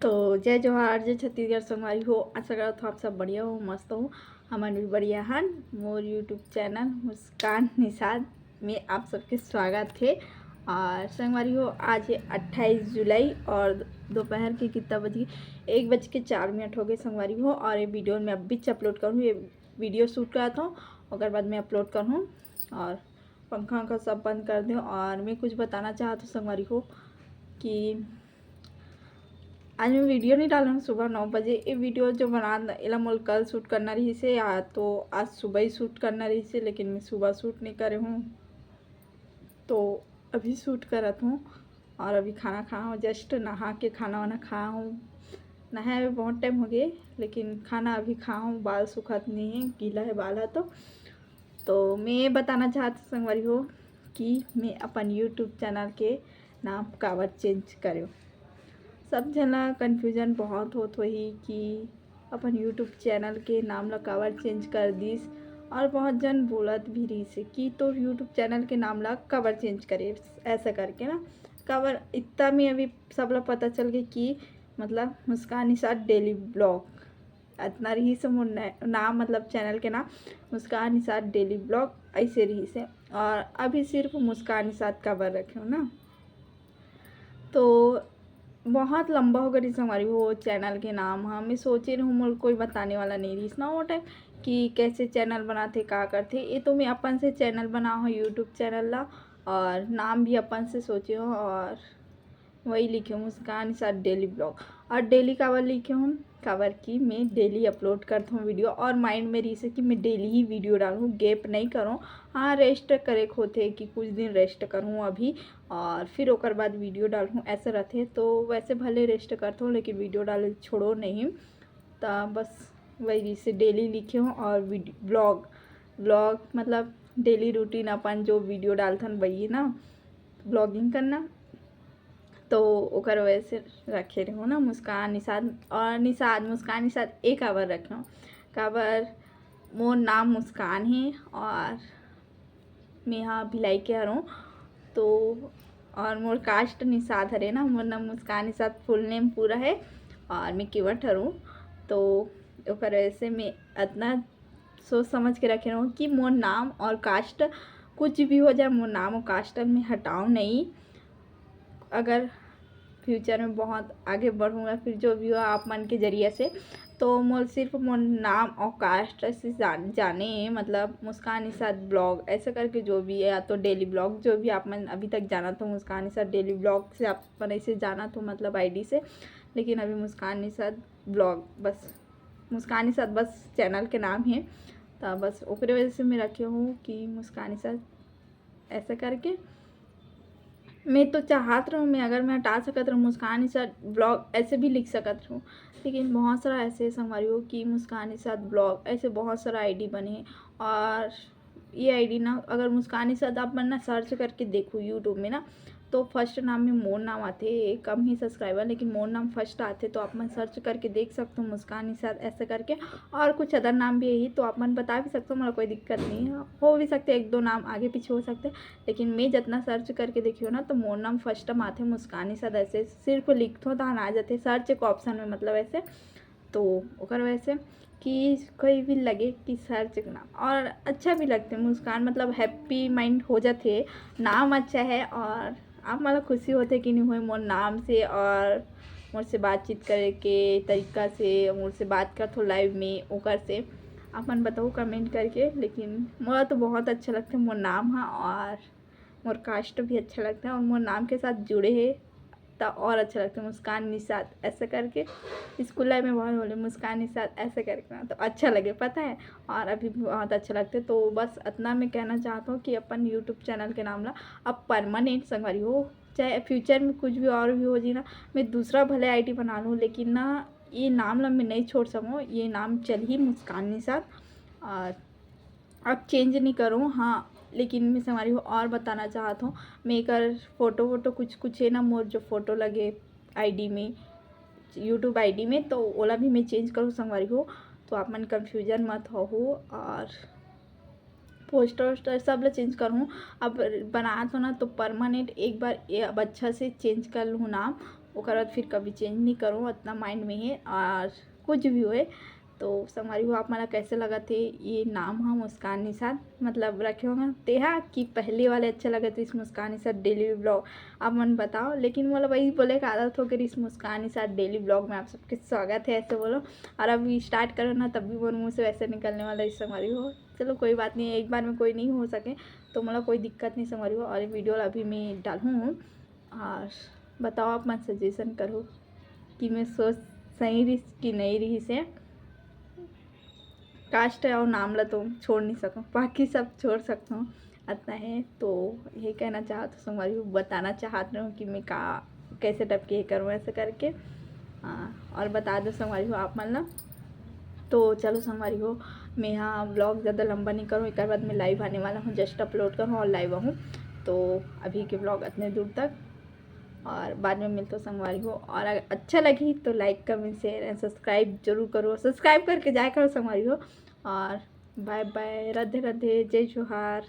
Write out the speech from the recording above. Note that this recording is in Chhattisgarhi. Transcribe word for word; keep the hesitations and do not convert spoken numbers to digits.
तो जय जोहार, जय छत्तीसगढ़ संगवारी हो। आशा करत हो आप सब बढ़िया हो, मस्त हो। हमन भी बढ़िया हन। मोर YouTube चैनल मुस्कान निषाद में आप सबके स्वागत है। और संगवारी हो, आज है अट्ठाईस जुलाई और दोपहर के कितना बज गई? एक बज के चार मिनट हो गए संगवारी हो। और ये वीडियो मैं अभी अपलोड करूँ, ये वीडियो शूट करत हूँ, ओकर बाद मैं अपलोड करूँ। और पंखा वंखा सब बंद कर दें। और मैं कुछ बताना चाहत हूँ संगवारी हो कि आज मैं वीडियो नहीं डालूँ सुबह नौ बजे। ये वीडियो जो बना, एला मोल कल शूट करना रही से, या तो आज सुबह ही शूट करना रही से, लेकिन मैं सुबह शूट नहीं करे हूँ, तो अभी शूट करत हूँ। और अभी खाना खाया हूँ, जस्ट नहा के खाना वाना खाया हूँ। नहाए हुए बहुत टाइम हो गए, लेकिन खाना अभी खाया हूँ, बाल सुखत नहीं है, गीला है बाल है। तो तो मैं ये बताना चाहत हूँ संगवारी हो कि मैं अपन YouTube चैनल के नाम काबर चेंज करें। सब झन ला कन्फ्यूजन बहुत होत होही कि अपन YouTube चैनल के नाम ला काबर चेंज कर दिस। और बहुत जन बोलत भी रहिस हे कि तोर YouTube चैनल के नाम ला काबर चेंज करे, ऐसा करके ना। काबर इतना में अभी सब ला पता चल गई कि मतलब मुस्कान निषाद डेली ब्लॉग अतना रहिस हे मोर न-, नाम, मतलब चैनल के नाम मुस्कान निषाद डेली ब्लॉग ऐसे रहिस हे। और अभी सिर्फ मुस्कान निषाद काबर रखे हो ना, तो बहुत लंबा हो गए संगवारी हो चैनल के नाम। हाँ, मैं सोचे रहूँ, मोर कोई बताने वाला नहीं रहिस ना वो टाइम कि कैसे चैनल बनाथे, का करथे। ये तो मैं अपन से चैनल बना हूँ YouTube चैनल ला, और नाम भी अपन से सोचे हूँ। और वही लिखे हूँ मुस्कान निषाद डेली ब्लॉग। और डेली काबर लिखे हूँ, काबर कि मैं डेली अपलोड करत हूँ वीडियो। और माइंड में रहिस हे कि मैं डेली ही वीडियो डालूँ, गैप नहीं करूँ। हाँ, रेस्ट करे के होथे कि कुछ दिन रेस्ट करूँ अभी, और फिर ओकर बाद वीडियो डालूँ, ऐसा रहथे। तो वैसे भले रेस्ट करत हूँ, लेकिन वीडियो डाले छोड़ो नहीं। तो बस वही रहिस हे, डेली लिखे हूँ। और वीडियो ब्लॉग, ब्लॉग मतलब डेली रूटीन अपन जो वीडियो डालथन वही ना, ब्लॉगिंग करना। तो ओकर वजह से रखे रहूँ ना मुस्कान निषाद। और निषाद, मुस्कान निषाद ए काबर रखे हूँ, काबर मोर नाम मुस्कान हे और मैं हा भिलाई के हरौं। तो और मोर कास्ट निषाद हरे ना, मोर नाम मुस्कान निषाद फुल नेम पूरा है और मैं केवट हरौं। तो ओकर वजह से मैं अतना सोच समझ के रखे रहूँ कि मोर नाम और कास्ट कुछ भी हो जाए, मोर नाम और कास्ट में हटाओ नहीं। अगर फ्यूचर में बहुत आगे बढ़ूँ या फिर जो भी हो आप मन के जरिए से, तो मोर सिर्फ मोर नाम और कास्ट से जान, जाने, मतलब मुस्कान निषाद ब्लॉग ऐसे करके जो भी है, या तो डेली ब्लॉग जो भी आप मन अभी तक जानत हो, मुस्कान निषाद डेली ब्लॉग से आप मन ऐसे जानत हो, मतलब आईडी से। लेकिन अभी मुस्कान निषाद ब्लॉग बस, मुस्कान निषाद बस चैनल के नाम है। तो बस ओकरे वजह से मैं रखे हूँ कि मुस्कान निषाद ऐसा करके। मैं तो चाहत रहूँ, मैं अगर मैं हटा सकत रहूँ मुस्कान निषाद ब्लॉग ऐसे भी लिख सकत रहूँ, लेकिन बहुत सारा ऐसे संगवारी हो कि मुस्कान निषाद ब्लॉग ऐसे बहुत सारा आईडी बने हैं। और ये आईडी ना, अगर मुस्कान निषाद आप मन ना सर्च करके देखो यूट्यूब में ना, तो फर्स्ट नाम में मोर नाम आथे, कम ही सब्सक्राइबर, लेकिन मोर नाम फर्स्ट आथे। तो आप मन सर्च करके देख सकते हो मुस्कान निषाद ऐसा करके। और कुछ अदर नाम भी यही, तो आप मन बता भी सकते हो, मोला कोई दिक्कत नहीं है। हो भी सकते एक दो नाम आगे पीछे हो सकते, लेकिन मैं जितना सर्च करके देखी हो ना, तो मोर नाम फर्स्ट में आथे मुस्कान निषाद ऐसे सिर्फ लिखथो, तहन आ जाथे सर्च के ऑप्शन में, मतलब ऐसे। तो ओकर वजह से कि कोई भी लगे कि सर्च के नाम, और अच्छा भी लगथे मुस्कान, मतलब हैप्पी माइंड हो जाथे, नाम अच्छा है। और आप मतलब खुशी होथे कि नहीं होए मोर नाम से, और मोर से बातचीत करे के तरीका से, मोर से बात करथो लाइव में, ओकर से आप मन बताओ कमेंट करके। लेकिन मोला तो बहुत अच्छा लगथे मोर नाम हा, और मोर कास्ट भी अच्छा लगता है, और मोर नाम के साथ जुड़े हैं तो और अच्छा लगता है, मुस्कान निषाद ऐसा करके। स्कूल लाइफ में बहुत बोले मुस्कान निषाद ऐसा करके ना, तो अच्छा लगे, पता है। और अभी भी बहुत अच्छा लगता है। तो बस इतना मैं कहना चाहता हूँ कि अपन यूट्यूब चैनल के नाम ला अब परमानेंट संगवारी हो, चाहे फ्यूचर में कुछ भी और भी हो जी ना, मैं दूसरा भले आईडी बना लूँ, लेकिन ना ये नाम ला मैं नहीं छोड़ सकूँ, ये नाम चल ही मुस्कान निषाद। और अब चेंज नहीं करूँ। हाँ, लेकिन मैं संगवारी हो और बताना चाहत हूँ, मैं एकर फोटो वोटो कुछ कुछ है ना, मोर जो फोटो लगे आईडी में, यूट्यूब आईडी में, तो ओला भी मैं चेंज करूँ संगवारी हो, तो आप मन कन्फ्यूजन मत हो। और पोस्टर वोस्टर सब ला चेंज करूँ। अब बनात हो ना, तो परमानेंट एक बार ये अब अच्छा से चेंज कर लूँ नाम, ओकर बाद फिर कभी चेंज नहीं करूँ, इतना माइंड में है। और कुछ भी होए तो संगवारी हो, आप मन ला कैसे लगत हे ये नाम ह मुस्कान निषाद, मतलब रखे होंगे तेहा कि पहले वाले अच्छा लगत रहिस मुस्कान निषाद डेली ब्लॉग, आप मन बताओ। लेकिन मोला वही बोले का आदत हो गई रहिस मुस्कान निषाद डेली ब्लॉग में आप सबके स्वागत है ऐसे बोलो। और अभी स्टार्ट करो ना, तब भी मोर मुँह से वैसे निकलने वाला है संगवारी हो। चलो कोई बात नहीं, एक बार में कोई नहीं हो सके तो मोला कोई दिक्कत नहीं संगवारी हो। और वीडियो ला अभी मैं डालूँ और बताओ, आप मन सजेशन करो कि मैं सोच सही रहिस कि नहीं रहिस हे। कास्ट और नाम ला तो छोड़ नहीं सकूँ, बाकी सब छोड़ सकता हूँ, इतना है। तो ये कहना चाहत हूँ संगवारी हो, बताना चाहत रहे हूँ कि मैं का कैसे टाइप के ये करूँ ऐसे करके। हाँ, और बता दो संगवारी हो आप मन ला। तो चलो संगवारी हो, मैं यहाँ ब्लॉग ज़्यादा लंबा नहीं करूँ, एक बाद मैं लाइव आने वाला हूँ, जस्ट अपलोड करूँ और लाइव आऊँ। तो अभी के ब्लॉग इतने दूर तक, और बाद में मिलता संगवारी हो। और अगर अच्छा लगी तो लाइक, कमेंट, शेयर एंड सब्सक्राइब जरूर करो, सब्सक्राइब करके जाया करो संगवारी हो। और बाय बाय, राधे राधे, जय जोहार।